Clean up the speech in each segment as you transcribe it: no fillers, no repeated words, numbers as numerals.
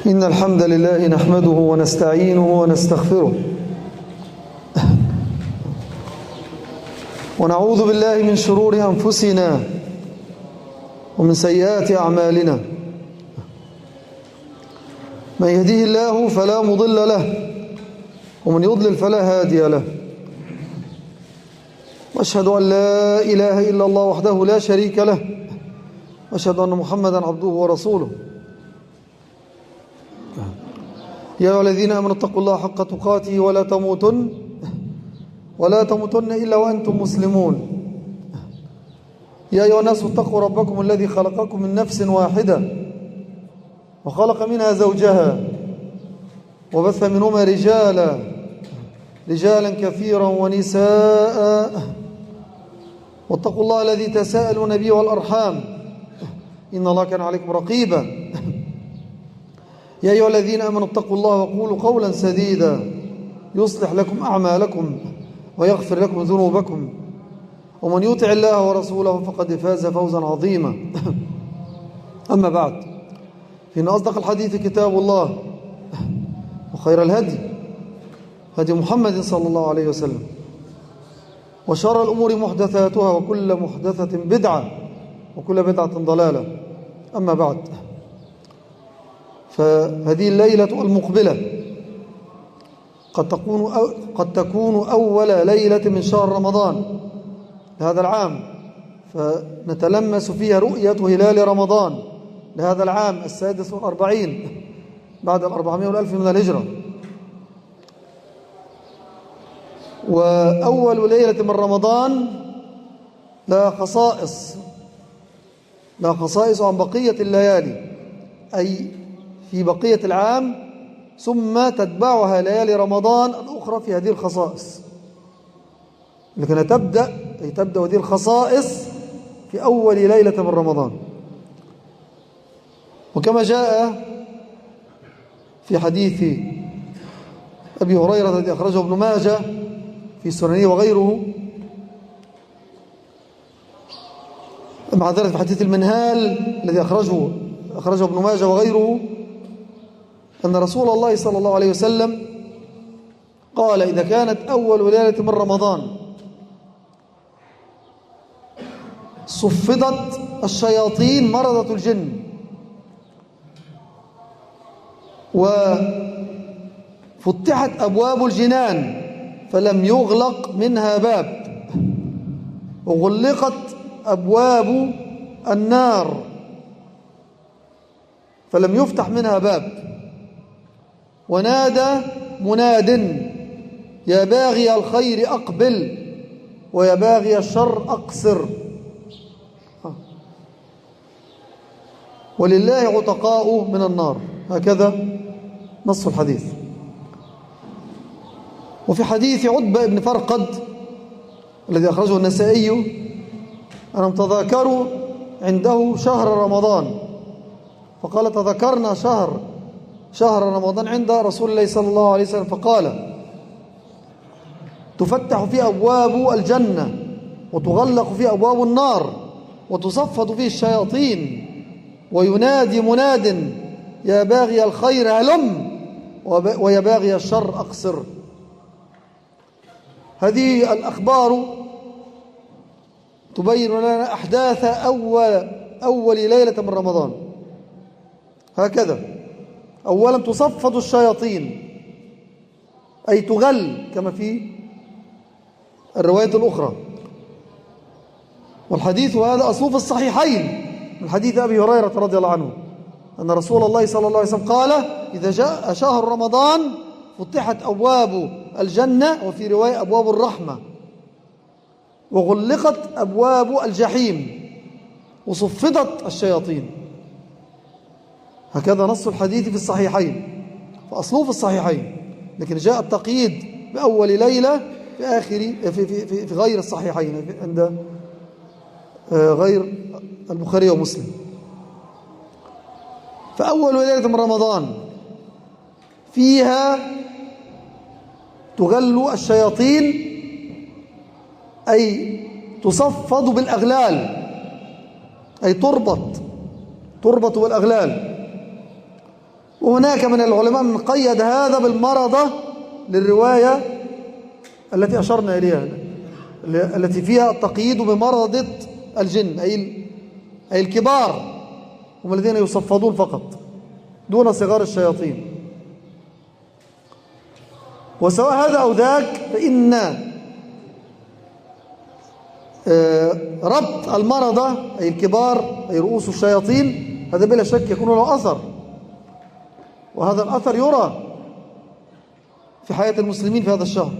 إن الحمد لله نحمده ونستعينه ونستغفره، ونعوذ بالله من شرور أنفسنا ومن سيئات أعمالنا. من يهديه الله فلا مضل له، ومن يضلل فلا هادي له. وأشهد أن لا إله إلا الله وحده لا شريك له، وأشهد أن محمدا عبده ورسوله. يا أيها الذين آمنوا اتقوا الله حق تقاته ولا تموتن إلا وأنتم مسلمون. يا أيها الناس اتقوا ربكم الذي خلقكم من نفس واحدة، وخلق منها زوجها، وبث منهما رجالا كثيرا ونساء، واتقوا الله الذي تساءلون به والأرحام، إن الله كان عليكم رقيبا. يا أيها الذين آمنوا اتقوا الله وقولوا قولا سديدا، يصلح لكم أعمالكم ويغفر لكم ذنوبكم، ومن يطع الله ورسوله فقد فاز فوزا عظيما. أما بعد، فإن أصدق الحديث كتاب الله، وخير الهدي هدي محمد صلى الله عليه وسلم، وشر الأمور محدثاتها، وكل محدثة بدعة، وكل بدعة ضلالة. أما بعد، فهذه الليلة المقبلة قد تكون أول ليلة من شهر رمضان لهذا العام، فنتلمس فيها رؤية هلال رمضان لهذا العام 46 بعد 400,000 من الهجرة. وأول ليلة من رمضان لا خصائص عن بقية الليالي، أي في بقية العام، ثم تتبعها ليالي رمضان الأخرى في هذه الخصائص. لكن تبدأ هذه الخصائص في أول ليلة من رمضان. وكما جاء في حديث أبي هريرة الذي أخرجه ابن ماجه في سننه وغيره، مع ذلك في حديث المنهال الذي أخرجه ابن ماجه وغيره، أن رسول الله صلى الله عليه وسلم قال: إذا كانت أول ليلة من رمضان صفدت الشياطين مرضة الجن، وفتحت أبواب الجنان فلم يغلق منها باب، وغلقت أبواب النار فلم يفتح منها باب، ونادى مناد: يا باغي الخير أقبل، ويا باغي الشر أقصر، ولله عتقاء من النار. هكذا نص الحديث. وفي حديث عتبة بن فرقد الذي أخرجه النسائي أنهم تذاكروا عنده شهر رمضان، فقال: تذكرنا شهر رمضان عند رسول الله صلى الله عليه وسلم، فقال: تفتح فيه أبواب الجنة، وتغلق فيه أبواب النار، وتصفد فيه الشياطين، وينادي مناد: يا باغي الخير هلم، ويا باغي الشر أقصر. هذه الأخبار تبين لنا أحداث أول ليلة من رمضان. هكذا: أولا تصفد الشياطين، أي تغل كما في الرواية الأخرى. والحديث هذا أصله في الصحيحين من حديث أبي هريرة رضي الله عنه أن رسول الله صلى الله عليه وسلم قال: إذا جاء شهر رمضان فتحت أبواب الجنة، وفي رواية أبواب الرحمة، وغلقت أبواب الجحيم، وصفدت الشياطين. هكذا نص الحديث في الصحيحين، فأصله في الصحيحين، لكن جاء التقييد بأول ليلة في آخر في في في, في غير الصحيحين عند غير البخاري ومسلم. فأول ليلة من رمضان فيها تغل الشياطين، أي تصفد بالأغلال، أي تربط بالأغلال. وهناك من العلماء من قيد هذا بالمرضة للرواية التي أشرنا إليها، التي فيها التقييد بمرضة الجن، أي الكبار هم الذين يصفدون فقط دون صغار الشياطين. وسواء هذا أو ذاك فإن ربط المرضة أي الكبار أي رؤوس الشياطين هذا بلا شك يكون له أثر، وهذا الأثر يرى في حياة المسلمين في هذا الشهر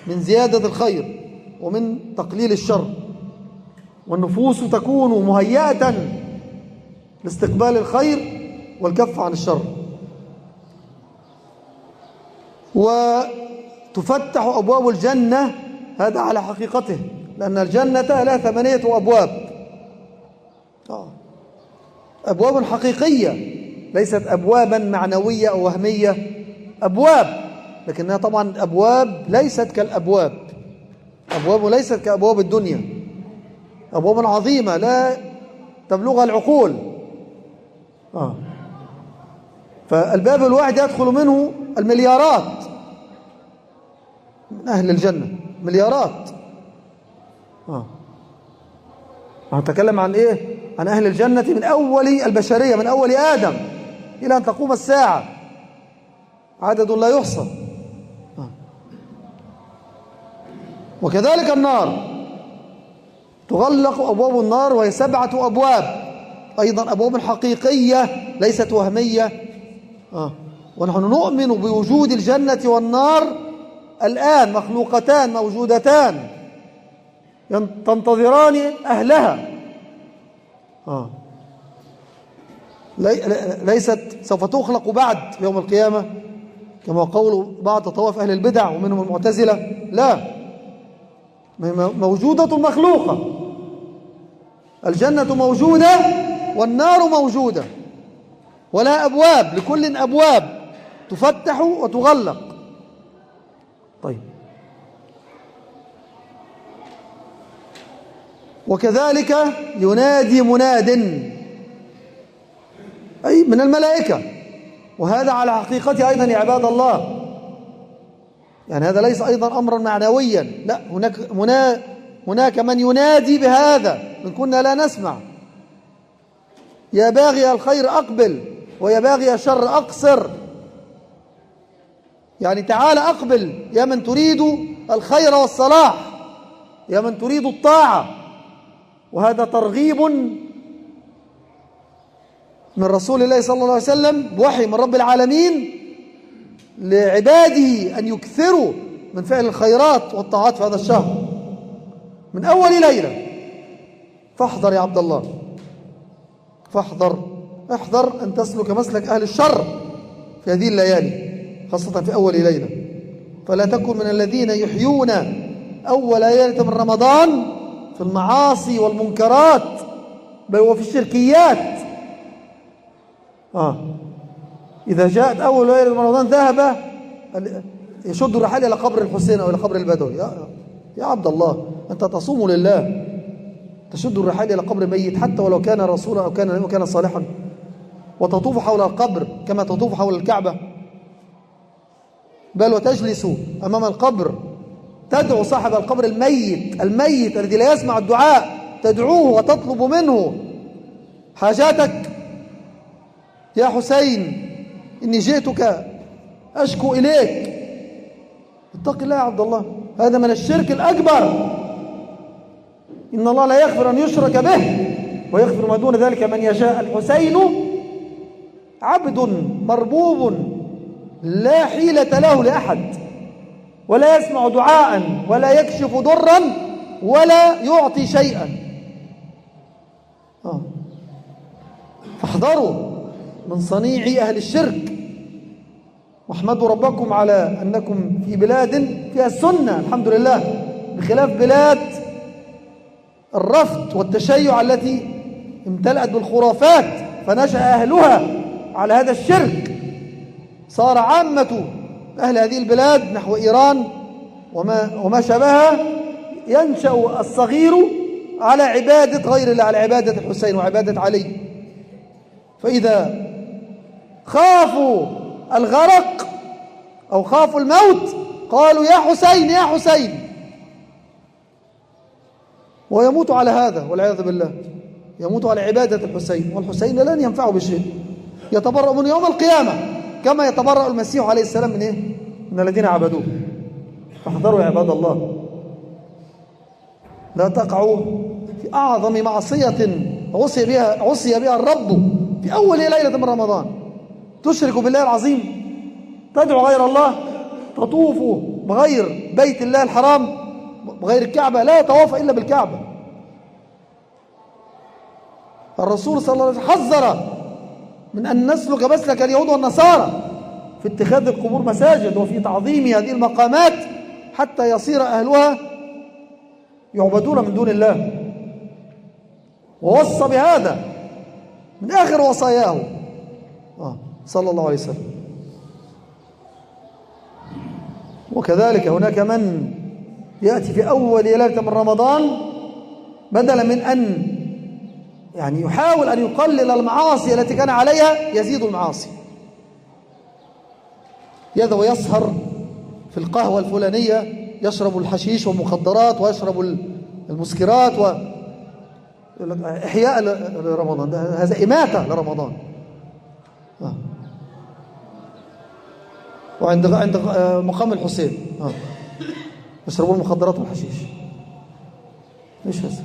من زيادة الخير ومن تقليل الشر، والنفوس تكون مهيئة لاستقبال الخير والكف عن الشر. وتفتح أبواب الجنة، هذا على حقيقته، لأن الجنة لها 8 أبواب، أبواب حقيقية ليست أبوابا معنوية أو وهمية، أبواب لكنها طبعا أبواب ليست كالأبواب، أبواب ليست كأبواب الدنيا، أبواب عظيمة لا تبلغها العقول. فالباب الواحد يدخل منه المليارات من أهل الجنة، مليارات. نتكلم عن إيه؟ عن أهل الجنة من أول البشرية، من أول آدم إلى أن تقوم الساعة، عدد لا يحصى. وكذلك النار، تغلق أبواب النار وهي 7 أبواب، أيضا أبواب حقيقية ليست وهمية. ونحن نؤمن بوجود الجنة والنار الآن، مخلوقتان موجودتان تنتظران أهلها. ليست سوف تخلق بعد يوم القيامة كما قول بعض طوائف أهل البدع ومنهم المعتزلة، لا، موجودة مخلوقة، الجنة موجودة والنار موجودة، ولا أبواب، لكل أبواب تفتح وتغلق. طيب، وكذلك ينادي مناد، أي من الملائكة، وهذا على حقيقته أيضا يا عباد الله، يعني هذا ليس أيضا أمرا معنويا، لا، هناك من ينادي بهذا من كنا لا نسمع. يا باغي الخير أقبل، ويا باغي الشر أقصر، يعني تعال أقبل يا من تريد الخير والصلاح، يا من تريد الطاعة. وهذا ترغيب من رسول الله صلى الله عليه وسلم، بوحي من رب العالمين لعباده أن يكثروا من فعل الخيرات والطاعات في هذا الشهر من أول ليلة. فاحذر يا عبد الله، فاحذر، احذر أن تسلك مسلك أهل الشر في هذه الليالي، خاصة في أول ليلة. فلا تكن من الذين يحيون أول ليلة من رمضان في المعاصي والمنكرات، بل وفي الشركيات. إذا جاءت أول ليلة من رمضان ذهب يشد الرحال إلى قبر الحسين أو إلى قبر البدوي. يا عبد الله، أنت تصوم لله، تشد الرحال إلى قبر ميت حتى ولو كان رسولا أو كان صالحا، وتطوف حول القبر كما تطوف حول الكعبة، بل وتجلس أمام القبر تدعو صاحب القبر الميت الذي لا يسمع الدعاء، تدعوه وتطلب منه حاجاتك. يا حسين إني جئتك أشكو إليك. اتق الله يا عبد الله، هذا من الشرك الأكبر. إن الله لا يغفر أن يشرك به ويغفر ما دون ذلك من يشاء. الحسين عبد مربوب لا حيلة له لأحد، ولا يسمع دعاء ولا يكشف ضرا ولا يعطي شيئا. فاحذروا من صنيع أهل الشرك، واحمدوا ربكم على أنكم في بلاد فيها السنة الحمد لله، بخلاف بلاد الرفض والتشيع التي امتلأت بالخرافات فنشأ أهلها على هذا الشرك. صار عامة أهل هذه البلاد نحو إيران وما شابهها ينشأ الصغير على عبادة غير الله، على عبادة الحسين وعبادة علي. فإذا خافوا الغرق أو خافوا الموت قالوا يا حسين يا حسين، ويموت على هذا والعياذ بالله، يموت على عبادة الحسين، والحسين لن ينفعه بشيء، يتبرأ من يوم القيامة كما يتبرأ المسيح عليه السلام من إيه؟ من الذين عبدوه. فاحذروا يا عباد الله، لا تقعوا في أعظم معصية عصي بها الرب في أول ليلة من رمضان. تشرك بالله العظيم، تدعو غير الله، تطوف بغير بيت الله الحرام، بغير الكعبة، لا يطواف إلا بالكعبة. الرسول صلى الله عليه وسلم حذر من أن نسلك مسلك اليهود والنصارى في اتخاذ القبور مساجد وفي تعظيم هذه المقامات حتى يصير أهلها يعبدون من دون الله، ووصى بهذا من آخر وصاياه صلى الله عليه وسلم. وكذلك هناك من يأتي في أول ليلة من رمضان بدلا من أن يعني يحاول أن يقلل المعاصي التي كان عليها يزيد المعاصي، يذهب ويسهر في القهوة الفلانية، يشرب الحشيش والمخدرات ويشرب المسكرات إحياء لرمضان، هذا إماتة لرمضان. وعند عند مقام الحسين يشربون المخدرات والحشيش. ايش هذا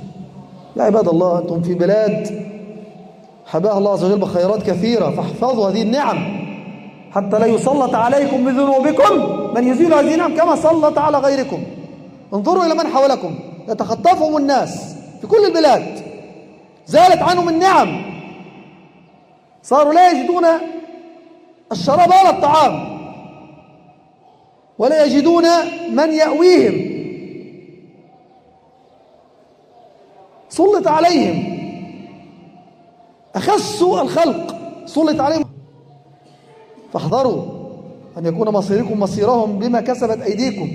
يا عباد الله؟ أنتم في بلاد حباها الله عز وجل بخيرات كثيرة، فاحفظوا هذه النعم حتى لا يسلط عليكم بذنوبكم من يزيل هذه النعم كما سلط على غيركم. انظروا إلى من حولكم، يتخطفهم الناس في كل البلاد، زالت عنهم النعم، صاروا لا يجدون الشراب ولا الطعام، ولا يجدون من يأويهم، سلط عليهم، أخسوا الخلق سلط عليهم. فاحذروا أن يكون مصيركم مصيرهم بما كسبت أيديكم.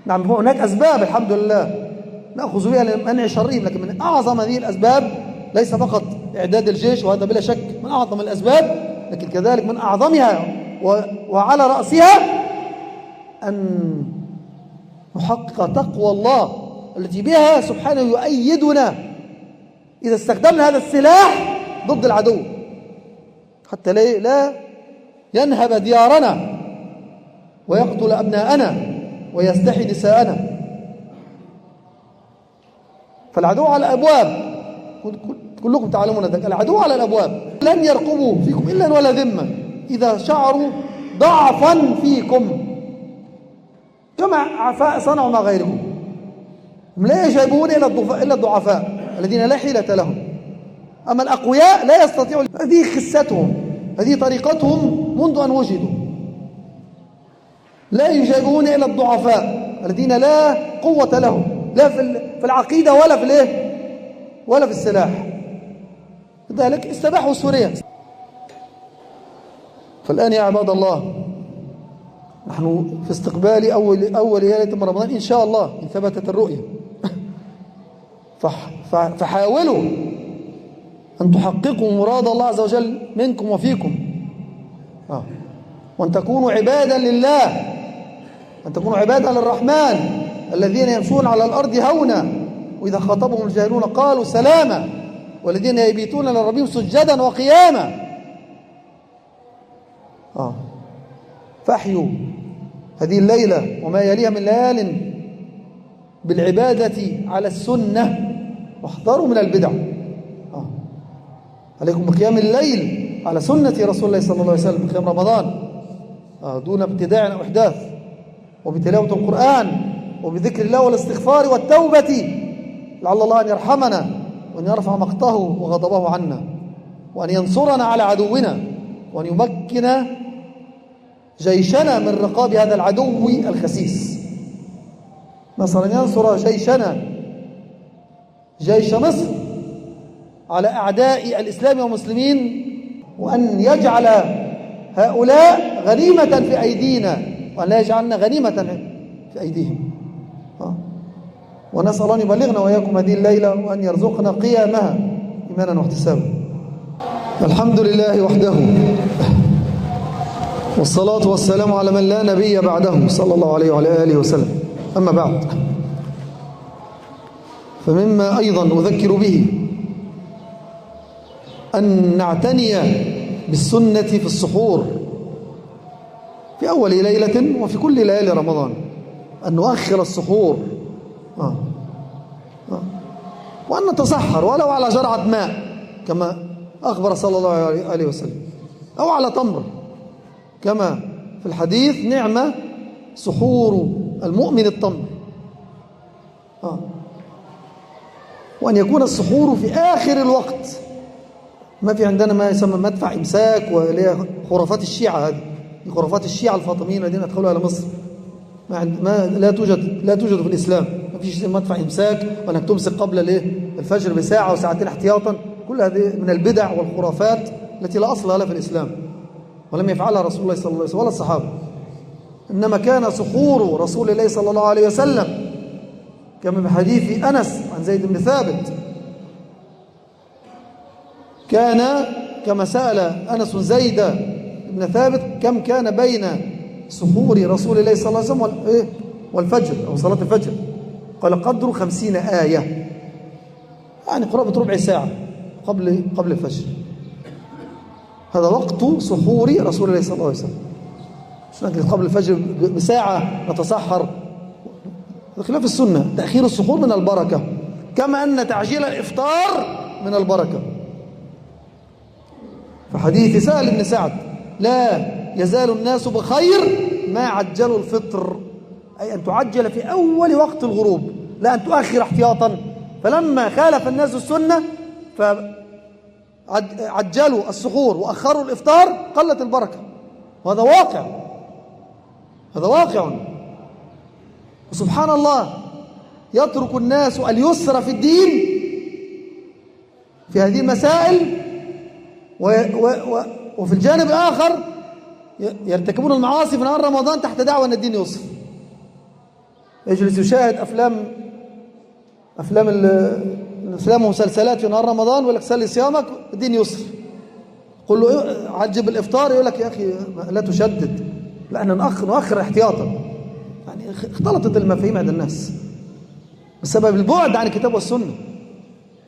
نعم هناك أسباب الحمد لله نأخذ بها لمنع شرهم، لكن من أعظم هذه الأسباب ليس فقط إعداد الجيش، وهذا بلا شك من أعظم الأسباب، لكن كذلك من أعظمها وعلى رأسها أن نحقق تقوى الله التي بها سبحانه يؤيدنا إذا استخدمنا هذا السلاح ضد العدو، حتى لا ينهب ديارنا ويقتل أبناءنا ويستحي نساءنا. فالعدو على الأبواب، كلكم تعلمون ذلك، العدو على الأبواب، لن يرقبوا فيكم إلا ولا ذمة إذا شعروا ضعفا فيكم، كما عفاء صنعوا مع غيركم. هم لا يجيبون إلا الضعفاء الذين لا حيلة لهم، أما الأقوياء لا يستطيعون. هذه خستهم، هذه طريقتهم منذ أن وجدوا، لا يجيبون إلى الضعفاء الذين لا قوة لهم، لا في العقيدة ولا في الايه ولا في السلاح. لذلك استباحوا سوريا. فالآن يا عباد الله نحن في استقبال أول ليلة من رمضان إن شاء الله إن ثبتت الرؤية، فحاولوا أن تحققوا مراد الله عز وجل منكم وفيكم، وأن تكونوا عبادا لله، أن تكونوا عبادا للرحمن الذين يمشون على الأرض هونا وإذا خاطبهم الجاهلون قالوا سلاما والذين يبيتون لربهم سجدا وقياما. فأحيوا هذه الليلة وما يليها من ليال بالعبادة على السنة، واحذروا من البدع. عليكم بقيام الليل على سنة رسول الله صلى الله عليه وسلم، قيام رمضان دون ابتداع أو إحداث، وبتلاوة القرآن وبذكر الله والاستغفار والتوبة، لعل الله أن يرحمنا وأن يرفع مقته وغضبه عنا، وأن ينصرنا على عدونا، وأن يمكن جيشنا من رقاب هذا العدو الخسيس. نسأل أن ينصر جيشنا، جيش مصر، على أعداء الإسلام والمسلمين، وأن يجعل هؤلاء غنيمة في أيدينا، وأن لا يجعلنا غنيمة في أيديهم. ونسأل أن يبلغنا وإياكم هذه الليلة، وأن يرزقنا قيامها إيمانا واحتسابا. الحمد لله وحده، والصلاة والسلام على من لا نبي بعده، صلى الله عليه وعلى آله وسلم. أما بعد، فمما أيضا أذكر به أن نعتني بالسنة في السحور في أول ليلة وفي كل ليالي رمضان، أن نؤخر السحور وأن نتسحر ولو على جرعة ماء كما أخبر صلى الله عليه وسلم، أو على تمر كما في الحديث: نعمة سحور المؤمن التمر. وأن يكون السحور في آخر الوقت. ما في عندنا ما يسمى مدفع إمساك، وهي خرافات الشيعة، هذه خرافات الشيعة الفاطميين الذين أدخلوها إلى مصر، ما لا توجد في الإسلام. ما فيش مدفع إمساك وأنك تمسك قبل الفجر بساعة وساعتين احتياطا. كل هذه من البدع والخرافات التي لا أصل لها في الإسلام، ولم يفعلها رسول الله صلى الله عليه وسلم ولا الصحابة. إنما كان سحور رسول الله صلى الله عليه وسلم كما في حديث أنس عن زيد بن ثابت، كان كما سأل أنس زيد بن ثابت كم كان بين سحور رسول الله صلى الله عليه وسلم والفجر أو صلاة الفجر، قال قدر 50 آية، يعني قرابة ربع ساعة قبل الفجر. هذا وقت سحور رسول الله صلى الله عليه وسلم. مش نجلس قبل الفجر بساعة نتسحر، خلاف السنة. تأخير السحور من البركة، كما أن تعجيل الإفطار من البركة. فحديث سهل بن سعد: لا يزال الناس بخير ما عجلوا الفطر، أي أن تعجل في أول وقت الغروب، لا أن تؤخر احتياطا. فلما خالف الناس السنة فعجلوا السحور وأخروا الإفطار قلت البركة، وهذا واقع، هذا واقع. وسبحان الله، يترك الناس اليسر في الدين في هذه المسائل، وفي الجانب الآخر يرتكبون المعاصي في نهار رمضان تحت دعوى أن الدين يسر. يجلس يشاهد أفلام الأفلام ومسلسلات في نهار رمضان، ويقول لك سلي صيامك الدين يسر. قل له عجب الإفطار، يقول لك يا أخي لا تشدد، لأن نؤخر احتياطا. يعني اختلطت المفاهيم عند الناس بسبب البعد عن الكتاب والسنة.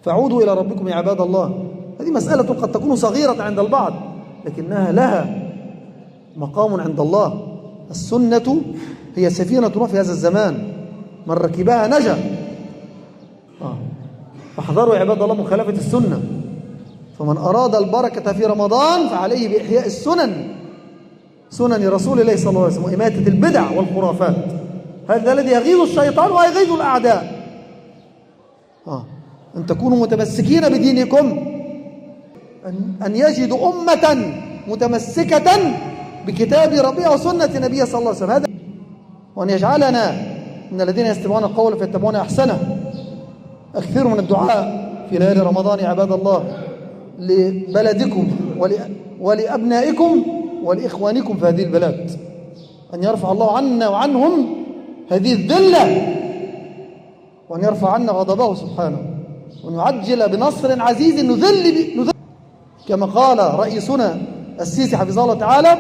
فعودوا إلى ربكم يا عباد الله. هذه مسألة قد تكون صغيرة عند البعض، لكنها لها مقام عند الله. السنة هي سفينة نوح في هذا الزمان، من ركبها نجا. فاحذروا يا عباد الله مخالفة السنة. فمن أراد البركة في رمضان فعليه بإحياء السنن، سنن رسول الله صلى الله عليه وسلم، وإماتة البدع والخرافات. هذا الذي يغيظ الشيطان ويغيظ الأعداء. أن تكونوا متمسكين بدينكم، أن يجدوا أمة متمسكة بكتاب ربها وسنة نبيه صلى الله عليه وسلم. هذا، وأن يجعلنا من الذين يستمعون القول فيتبعون أحسنه. أكثروا من الدعاء في ليالي رمضان يا عباد الله، لبلدكم ولأبنائكم ولإخوانكم في هذه البلاد، أن يرفع الله عنا وعنهم هذه الذلة، وأن يرفع عنا غضبه سبحانه، وأن يعجل بنصر عزيز نذل، كما قال رئيسنا السيسي حفظه الله تعالى: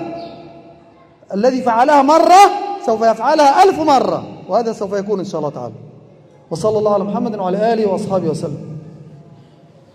الذي فعلها مرة سوف يفعلها 1000 مرة، وهذا سوف يكون إن شاء الله تعالى. وصلى الله على محمد وعلى آله وأصحابه وسلم.